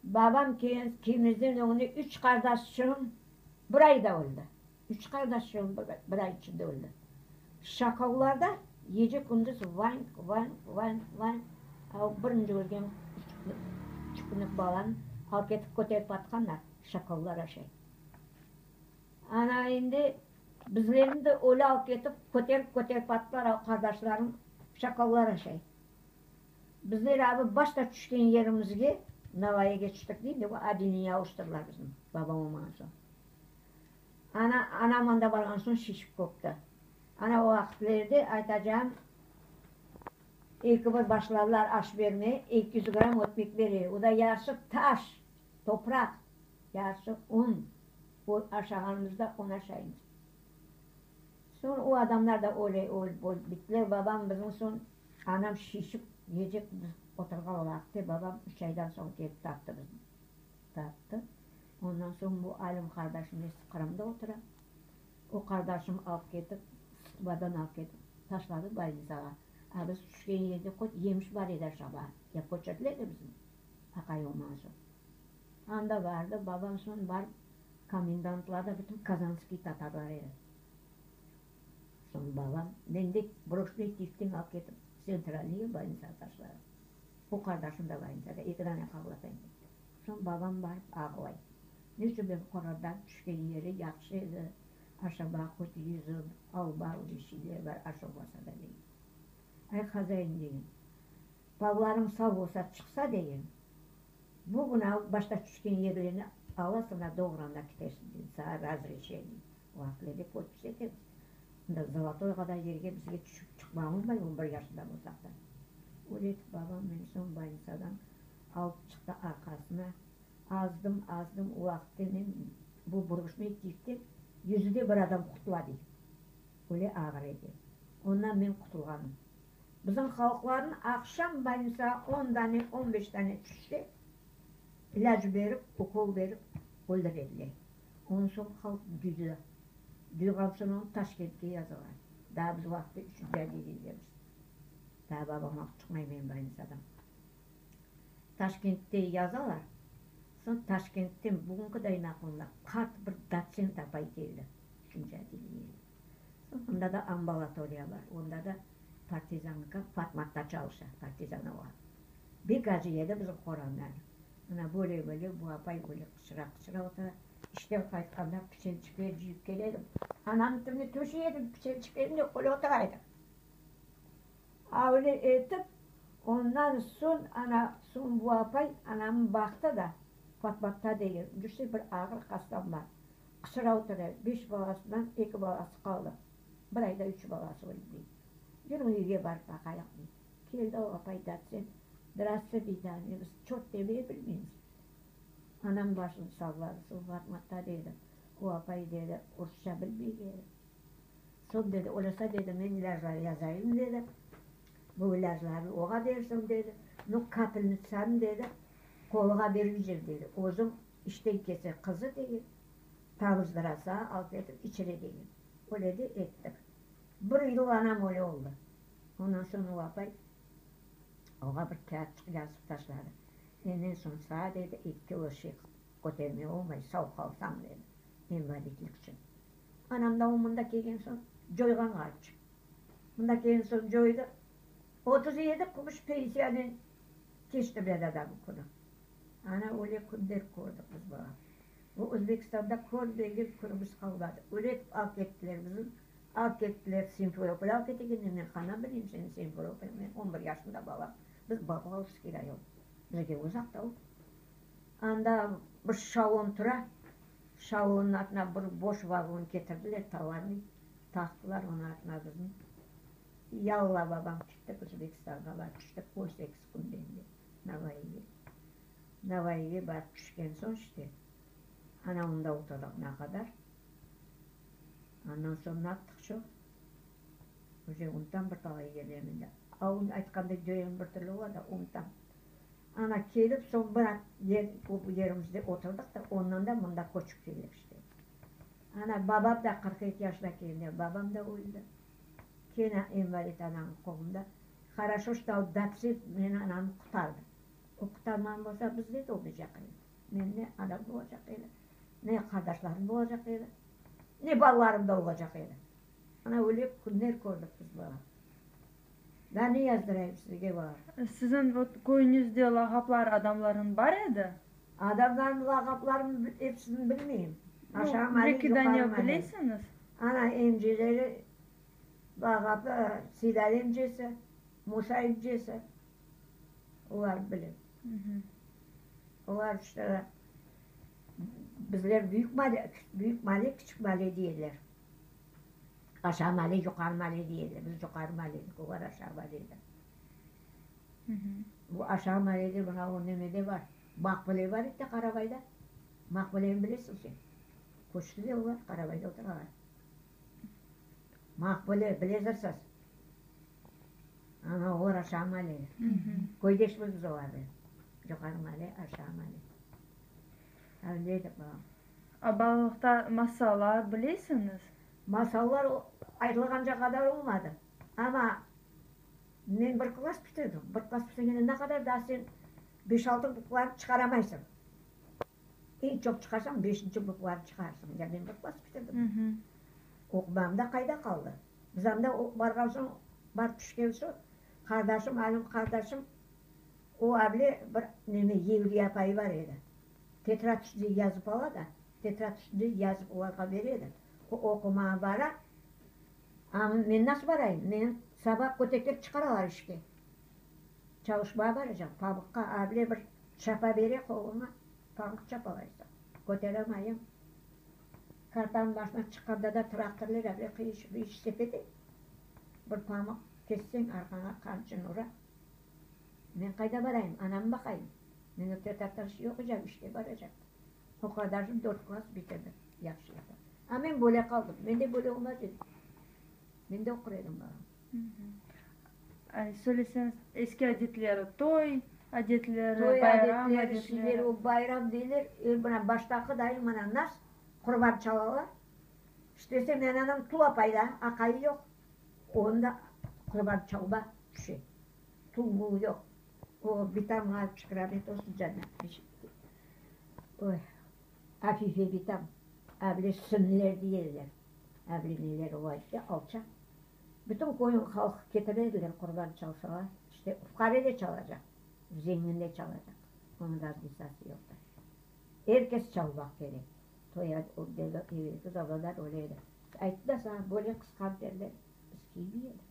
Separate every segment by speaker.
Speaker 1: Babam kelmezden ögünde üç qardaşçığım bir ayda öldi. Üç qardaşçığım bir ay içinde öldi. Şakovlarda gece-kündüz vank, vank, vank, vank, a birinci ölgen üç künlük balanı alıp ketip köterip atqanlar, şakovlar aşay. Ana endi bizlerni de öyle alıp ketip köterip-köterip attılar, a qardaşlarım şakovlar aşay. Bizler abi başta tüşken yerimizge, Navayege tüştik deyim de, otdeleniye avuştırdılar bizni, babam olmağan soñ. Ana, anam anda barğan soñ şişip köpti. Ana o vaqıtlerde aytacağım, ilki bir başladılar aş bermeye, 200 gramm ötmek bere, o da yarısı taş, topraq, yarısı un, o aşağanımızda onı aşaymız. Soñ o adamlar da öyle ölip bittiler, babam bizim soñ Anam şişip yecek biz oturğan vaqıtte babam üç aydan soñ kelip taptı bizni. Taptı. Ondan soñ bu Alim qardaşım eski Qırımda otura. O qardaşım alıp ketip, Sıtvadan alıp ketip taşladı bolnitsağa. A biz tüşken yerde qoç yemiş bar edi aşağı, ya köçürdiler de bizni aqay olmağan soñ. Anda bardı, babam soñ barıp komendantlar da bütün kazanskiy tatarlar edi. Soñ babam meni de broşnıy tiften alıp ketip tsentralnıy bolnitsağa taşladı. O qardaşım da bolnitsada, eki dane qaldı endi. Soñ babam barıp ağlay. Ne içün men qorantam tüşken yeri yahşı edi, aşama, qut yüzüm, alma, bir şeyler bar, aş olmasa da dey. Ay, hazain degen, balalarıñ sav bolsa çıqsa degen, bugün alıp başta tüşken yerlerini alasıñ da doğru anda kitersiñ degen, saña razreşeniye. Vaqtında podpis etemiz. Mında Zolotoy qadar yerge bizge tüşip çıqmamız bar, on bir yaşında bolsaq da. Öyle etip babam meni soñ bolnitsadan alıp çıqtı arqasına. Azdım, azdım, o vaqıtta men bu bruşnıy tiften yüzde bir adam qutula dey. Öyle ağır eken. Ondan men qutulğanım. Bizim halqlarnı aqşam bolnitsağa on dane, on beş dane tüşse, ilâc berip, ukol berip öldüre ediler. Ondan soñ halq duydı. Duyğan soñ onı Taşkentke yazalar. Daa biz o vaqıtta üçünci otdeleniedemiz. Daa babam alıp çıqmay meni bolnitsadan. Taşkentte yazalar. Soñ Taşkentten bugünkiday aqlımda qart bir dotsent apay keldi üçünci otdeleniege. Soñ onda da ambulatoriya bar. Onda da partizanka Fatmatta çalışa, Partizanova. Bek acı edi bizim qorandanı. Mına böyle-böyle bu apay öyle qıçıra-qıçıra otura. İşten qaytqanda piçençikler cıyıp kele edim. Anamnıñ tübüne töşey edim piçençiklerni de öyle otura edim. A öyle etip, ondan soñ ana, soñ bu apay anamnı baqtı da, Fatmatta degen, cüse bir ağır hastam bar. Qıçıra otura, beş balasından eki balası qaldı. Bir ayda üç balası öldi dey. Yürüñ üyge barıp baqayıq dey. Keldi o apay dotsent, Zdrastse dey daa, biz çort demeye bilmeymiz. Anam başını salladı, soñ Fatmatta dedi, o apay dedi, rusça bilmey dedi. Soñ dedi, ölasa dedi, men ilâclar yazayım dedi, bu ilâclarnı oğa bersin dedi, nu kapelnitsanı dedi, qoluğa bermeycem dedi, özüm işten kelse qızı degen, tamızdırasa alıp ketip içire degen. Öyle de ettik. Bir yıl anam öyle oldı. Ondan soñ o apay oğa bir kâğıtçıq yazıp taşladı. Menden soñ sağa dedi, eki kilo şey kötermey olmay, sav qalsañ dedi, invalidlik içün. Anam da o mında kelgen soñ coyğan ğaripçik. Mında kelgen soñ coydı. 37 quruş pensiyanen keçti bir adamnıñ künü. Ana öyle künler kördik biz balam. Bu Özbekistanda körmegen künümiz qalmadı. Öyle etip alıp kettiler bizni. Alıp kettiler Simferopol alıp ketegenler, men qandan bileyim seni Simferopol, men on bir yaşında balam, biz Pavlovskiy rayon, bizge uzaqta o. Anda bir şalon tura, şalonnıñ artına bir boş vagon ketirdiler, tovarnıy, taqtılar onıñ artına bizni. Yalla babam kettik Özbekistanğa barıp tüştik on sekiz künden de Navaiyge. Navaiyge barıp tüşken soñ işte, ana onda oturdıq naqadar. Andan soñ naptıq çoq. Uje unutam bir talay yerlerini de. A onı aytqanda cöyem bir türlü ola da, unutam. Ana kelip soñ bir yer, o yerimizde oturdıq da, ondan da mında köçip keldik işte. Ana babam da 42 yaşına kelgende babam da öldi. Kene invalid anamnıñ qolunda. Horoşo, şto dotsent meni anamnı qutardı. Oqutalmağan bolsa, bizde de olmaycaq edi. Men ne anam olacaq edi, ne qardaşlarım olacaq edi, ne balalarım da olacaq edi. Ana öyle künler kördik biz, bala. Daa ne yazdırayım sizge, bala?
Speaker 2: Siziñ köyüñizde lağaplar adamlarnıñ bar edi?
Speaker 1: Adamlarnıñ lağaplarını episini bilmeyim. Aşağı
Speaker 2: Bir
Speaker 1: male,
Speaker 2: eki
Speaker 1: yuqarı
Speaker 2: dane
Speaker 1: male.
Speaker 2: bilesiñiz?
Speaker 1: Ana emceleri lağapı Silâ emcesi, Musa emcesi. Olar bilem. Olar işte bizler büyük male, büyük male, küçük male deyler. Aşağı male, yuqarı male deyler. Biz yuqarı male edik, olar aşağı male edi. Bu aşağı malede mına o nemede bar, Maqbule bar edi de Qarabayda. Maqbuleni bilesiñ sen. Köçti de olar, Qarabayda oturalar. Maqbule, bilezirsiz. Ana, olar aşağı malede. Köydeşmiz biz olarnen. Yuqarı male, aşağı male. Öyle edik, balam.
Speaker 2: A balalıqta masallar bilesiñiz?
Speaker 1: Masallar aytılğanca qadar olmadı. Amma men bir klass bitirdim. Bir klass bitirgende ne qadar daa sen beş-altı bukvanı çıqaramaysıñ. Eñ çoq çıqarsañ beşinci bukvanı çıqarsıñ. Ya men bir klass bitirdim. Oqumam da qayda qaldı? Biz anda barğan soñ, barıp tüşken soñ, qardaşım, Alim qardaşım, o able bir neme yevriye apayı bar edi. Tetrad üstünde yazıp ala da, tetrad üstünde yazıp olarğa bere edi. O oqumağa bara, a men nasıl barayım? Meni saba köteklep çıqaralar işke. Çalışmağa baracam, pamuqqa able bir çapa bere qoluña, pamuq çapalaysıñ. Köteremayım. Kartanıñ başına çıqqanda da traktorlar able qıyış-qıyış sepete. Bir pamuq kesseñ arqaña qamçın ura. Men qayda barayım, anamı baqayım. Men o tetrad iş oquycam, işke baracam. O qadarcım dört klass bitirdim, yahşı yapıp. A men böyle qaldım. Mende böyle olmaz edi. Men de oqur edim, balam.
Speaker 2: Söyleseñiz, eski adetleri, toy adetleri,
Speaker 1: Toy
Speaker 2: bayram
Speaker 1: adetleri,
Speaker 2: adetleri.
Speaker 1: şeyleri, o bayram deyler, e, mına baştaqı dayı mına nas qurban çalalar. İşte menim anam tul apay da, aqayı yoq. Onda qurban çalma tüşe. Tul-mul yoq. O, bitamğa şükür-rahmet olsun, cennetke Oy, Afife bitam, able sünler deyerler, able neler o ayttı, alçaq. Bütün köyniñ halqı ketire ediler qurban çalsalar. İşte, fuqare de çalacaq, zengin de çalacaq, onıñ raznisası yoqtır. Er kes çalmaq kerek. Toy evelki zamanlar öyle edi. Ayttı da saña, böyle qısqa derler, biz kiymey edik.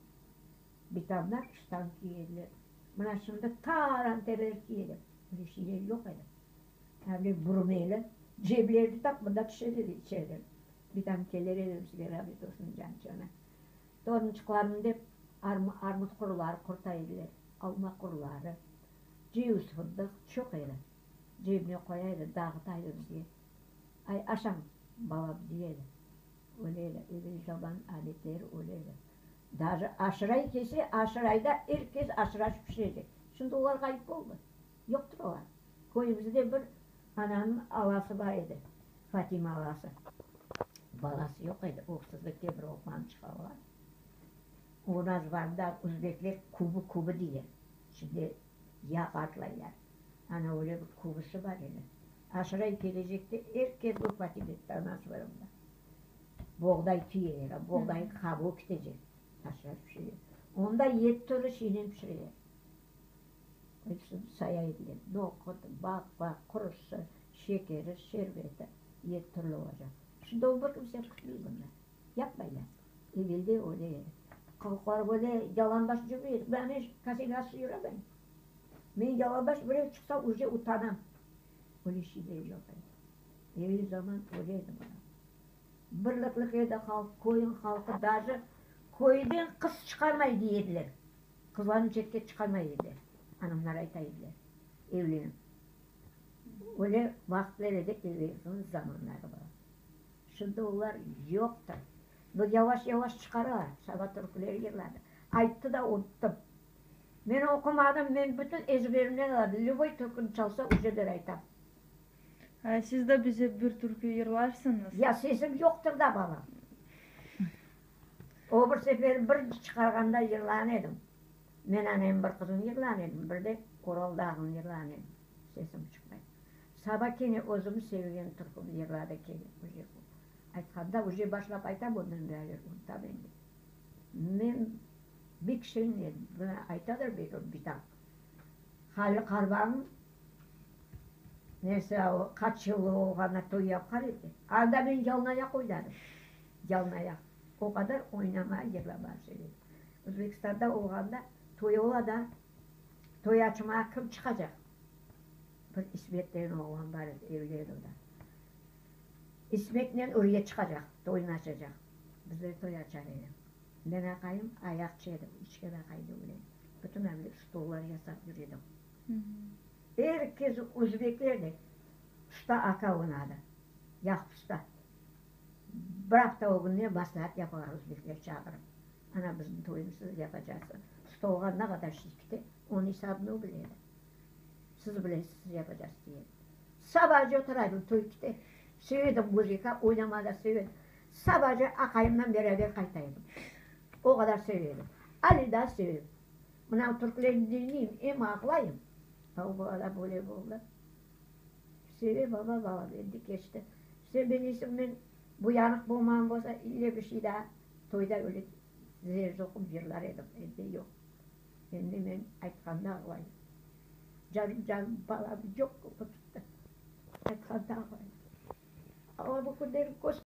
Speaker 1: Bitamlar ştan kiyediler. Mına şimdi taranteler kiyedi. Öyle şeyler yoq edi. Avle burmeli, ceblerni tap mında tüşer edi içeriden. Bitam keler edi bizge, rahmet olsun cançığına. Torunçıqlarım dep armut quruları qurta ediler, alma quruları, ceviz fındıq çoq edi. Cebine qoya edi, dağıta edi bizge. Ay, aşañ, balam, dey edi. Öyle edi, evel zaman adetleri öyle edi. Daje aşıray kese, aşırayda er kes aşıraş pişirecek. Şimdi olar ğayıp oldı. Yoqtır olar. Köyümizde bir anamnıñ alası bar edi, Fatima alası. Balası yoq edi, öksüzlikte bir oğlançıq alğan. O nazvanda özbekler kubu-kubu deyler. İçinde yağ atlaylar. Ana öyle bir kubusı bar edi. Aşıray kelecekte er kes bu Fatimetniñ anası bar onda. Boğday tüyeler, boğday qabuğı kitecek. Aşıray pişireler. Onda et türlü şeynen pişireler. Hepsini saya ediler. Nohut, baqla, qurusı, şekeri, şerbeti, et türlü olacaq. Şimdi o bir kimse kütmey bunı. Yapmaylar. Evelde öyle edi. Halqlar böyle yalanbaş cürmey edi. Men kasegasız yüremeyim. Men yalanbaş birev çıqsa, uje utanam. Öyle şeyler yoq edi. Evel zaman öyle edi bala. Birliklik edi halq, köyniñ halqı daje köyden qız çıqarmay dey ediler. Qızlarnı çetke çıqarmay ediler, anamlar ayta ediler, evlenip. Öyle vaqıtlar edi, evelki zamanları bala. Şimdi olar yoqtır. Bu yavaş-yavaş çıqara, saba türküleri yırladı. Ayttı da unuttım. Men oqumadım, men bütün ezberimden aldım. Lüboy türküni çalsa, uje bir aytam.
Speaker 2: Siz de bize bir türkü yırlarsıñız?
Speaker 1: Ya sesim yoqtır da, balam. O bir sefer bir çıqarğanda yırlağan edim. Men anayım bir qızım yırlağan edim. Bir de. Ural dağınıñ yırlarınen sesim çıqmay. Saba kene özüm sevgen türküm yırladı kene uje. Aytqanda uje başlap aytam ondan beraber unutam endi. Men bek şeñ edim. Mına aytadır belki bitam. Halil Qarbanıñ nesi o qaç yıllı olğanına toy yapqan edi. Anda men yalınayaq oynadım. Yalınayaq. O qadar oynama, yırlama sevem. Özbekistanda olğanda toy ola da, toy açmağa kim çıqacaq? Bir İsmet degen oğlan bar edi, evli edi o da. İsmetnen oraya çıqacaq, toynı açacaq. Bizler toy açar edik. Men aqayım ayaqçı edi, içken aqay degil edi. Bütün ömür stollar yasap yür edik. Er kes, özbekler de, usta aka onıñ adı, Yaqub usta. Bir afta ögünde maslaat yapalar özbekler çağırıp. Ana bizim toyumız siz yapacaqsız. Stolğa ne qadar şey kete, onıñ esabını o bile edi. Siz bilesiz, siz yapacaqsız diye. Sabace otura edim, toy kete. Sevedim muzıka, oynamağa da sevedim. Sabace aqayımnen beraber qayta edim. O qadar seve edim. Ali daa sevem. Mına türkülerni diñleyim, em ağlayım. A o bala böyle boldı. Sevem, amma balam endi keçti. Sen bilesiñ, men bu yanıq bolmağan bolsa, ille bir şey daa toyda öyle zer soqup yırlar edim. Endi yoq. Endi men aytqanda ağlayım. Canım, canım, balam yoq olıp ketti. Aytqanda ağlayım. Alla bu künleri köstermesin.